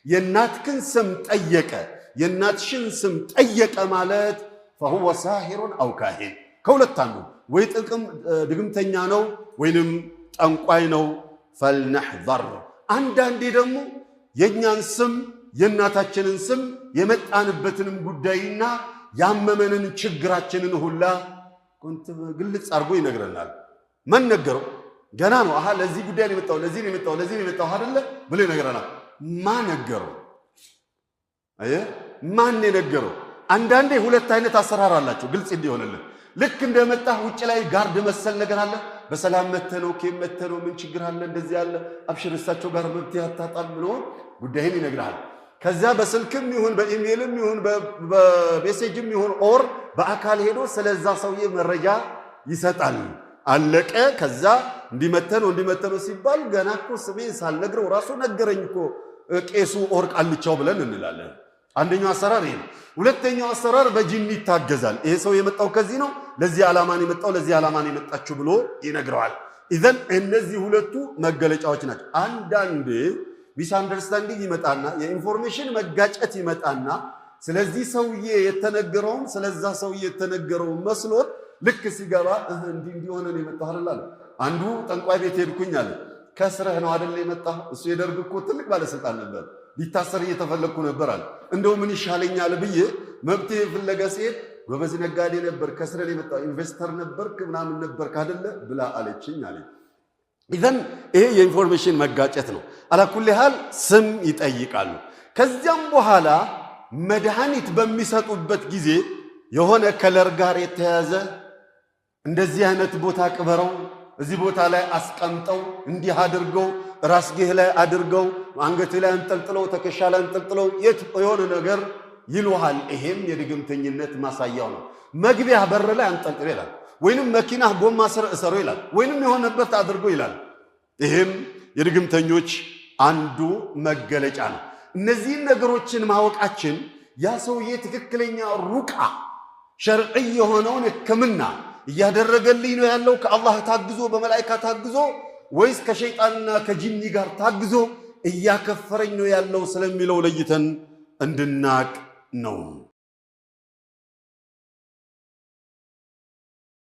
የእናትክን ስም ጠየቀ፣ የእናትሽን ስም ጠየቀ ማለት فهو ساحر أو كاهن፣ ከሁለት አንዱ፣ ወይ ጥቅም ድግምተኛ ነው ወይንም ጠንቋይ ነው። فلنحذر። አንዳንዴ ደግሞ የእኛን ስም፣ የእናታችንን ስም፣ የመጣንበትንም ጉዳይና ያመመንን ችግራችንን ሁላ ግልጽ አድርጎ ይነግረናል። ማን ነገረው? ገና ነው። አሃ፣ ለዚህ ጉዳይ ነው የመጣው፣ ለዚህ ነው የመጣው፣ ለዚህ ነው የመጣው አይደለ ብሎ ይነግረናል። ማን ነገረው? አየህ፣ ማን የነገረው? አንዳንዴ ሁለት አይነት አሰራር አላቸው። ግልጽ እንዲሆንልን ልክ እንደመጣህ ውጭ ላይ guard መሰል ነገር አለ። በሰላም መተህ ነው፣ ኬም መተህ ነው፣ ምን ችግር አለ? እንደዚህ አለ፣ አብሽር፣ እሳቸው ጋር መብትሄ አታጣም ብሎ ጉዳይን ይነግርሃል። ከዚያ በስልክም ይሁን በኢሜይልም ይሁን በ message ም ይሁን or በአካል ሄዶ ስለዛ ሰውዬ መረጃ ይሰጣል። አለቀ። ከዛ እንዲመተ ነው እንዲመተ ነው ሲባል ገና እኮ ስሜን ሳልነግረው ራሱ ነገረኝ እኮ ቄሱ or ቃልቻው ብለን እንላለን። አንደኛው አሰራር ይሄ ነው። ሁለተኛው አሰራር በጂኒ ይታገዛል። ይሄ ሰው የመጣው ከዚህ ነው፣ ለዚህ ዓላማ ነው የመጣው፣ ለዚህ ዓላማ ነው የመጣችሁ ብሎ ይነግረዋል። إذن እነዚህ ሁለቱ መገለጫዎች ናቸው። አንዳንዴ misunderstanding ይመጣና የ information መጋጨት ይመጣና ስለዚህ ሰውዬ የተነገረውም ስለዛ ሰውዬ የተነገረውን መስሎት ልክ ሲገባ እንዲህ እንዲሆነ ነው የመጣው አይደል አለ። አንዱ ጠንቋይ ቤት ሄድኩኝ አለ። ከስረህ ነው አይደል የመጣህ? እሱ የደርግ እኮ ትልቅ ባለስልጣን ነበር። ሊታሰር እየተፈለግኩ ነበር አለ። እንደው ምን ይሻለኛል ብዬ መብቴ ፍለጋ ሲሄድ ጎበዝ ነጋዴ ነበር፣ ከስረህ የመጣው investor ነበርክ ምናምን ነበርክ አይደለ ብላ አለችኝ አለ። إذن ይሄ የ information መጋጨት ነው። على كل حال ስም ይጠይቃሉ። ከዚያም በኋላ መድኃኒት በሚሰጡበት ጊዜ የሆነ color ጋር የተያዘ እንደዚህ አይነት ቦታ ቅበረው፣ እዚህ ቦታ ላይ አስቀምጠው፣ እንዲህ አድርገው፣ ራስጌህ ላይ አድርገው፣ አንገትህ ላይ አንጠልጥለው፣ ትከሻ ላይ አንጠልጥለው፣ የት የሆነ ነገር ይሉሃል። ይሄም የድግምተኝነት ማሳያው ነው። መግቢያ በር ላይ አንጠልጥለው ይላል፣ ወይንም መኪናህ ጎማ ስር እሰረው ይላል፣ ወይንም የሆነበት አድርጎ ይላል። ይሄም የድግምተኞች አንዱ መገለጫ ነው። እነዚህን ነገሮችን ማወቃችን ያ ሰውዬ ትክክለኛ ሩቃ ሸርዒ የሆነውን ሕክምና እያደረገልኝ ነው ያለው ከአላህ ታግዞ በመላኢካ ታግዞ ወይስ ከሸይጣንና ከጂኒ ጋር ታግዞ እያከፈረኝ ነው ያለው ስለሚለው ለይተን እንድናቅ ነው።